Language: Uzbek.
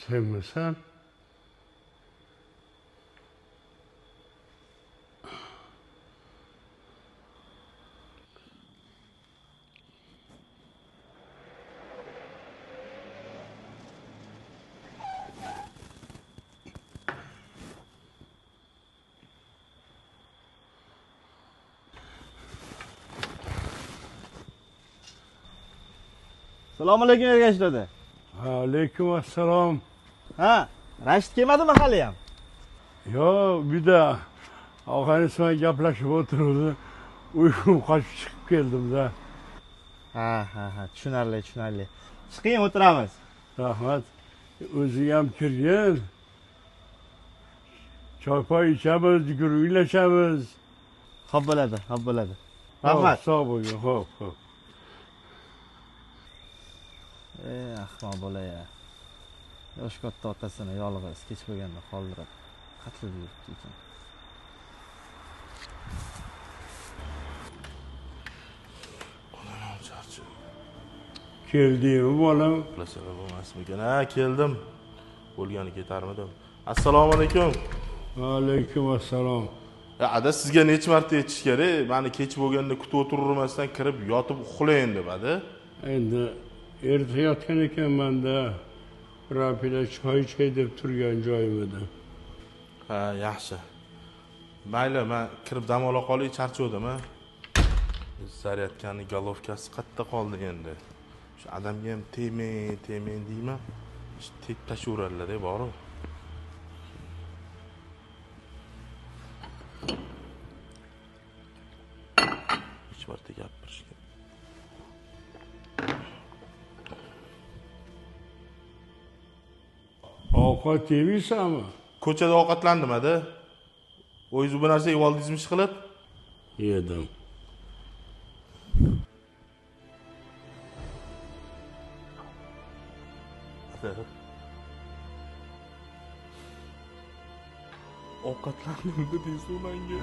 Senmisan? Assalomu alaykum Ergash dada. Alaykum assalom. Ha, Rashid kelmadimi hali ham? Yo'q, uyda og'ayni bilan gaplashib o'tiruvdi. Uyqum qochib chiqib keldim-da. Ha, ha, ha, tushunarli, tushunarli. Chiqing, o'tiramiz. Rahmat. O'zing ham kirgin. Choy-poy ichamiz, gurunglashamiz. Xo'p bo'ladi, xo'p bo'ladi. Rahmat. Sog' bo'ling, xo'p, xo'p. Ahmoq bola ya. Yosh katta otasini yolg'iz kech bo'lganda qoldirib, qatlida yuribdi ekan. Onam charchadi. Keldingmi bolam? Bilasalar bo'lmasmikan? Ha, keldim. Bo'lgani ketarmidim. Assalomu alaykum. Va alaykum assalom. Ada sizga necha marta aytish kerak? Meni kech bo'lganda kutib o'tiravermasdan kirib yotib uxlang deb, ada. Endi erta yotgan ekanman-da. Rapida choy ichay deb turgan joyim edi. Ha, yaxshi. Mayli, men kirib dam ola qolay, charchadim-a. Zaryadkaning golovkasi qayerda qoldi endi? Shu odamga ham tegmang, tegmang deyman. Tep tashaveradilar-da, boru. Hech marta gapirishgan. Ovqat yemaysanmi? Ko'chada ovqatlandim, ada. O'zingiz bu narsa yeb oldingizmi ish qilib? Yedim. Ada. Ovqatlandim dedingiz menga.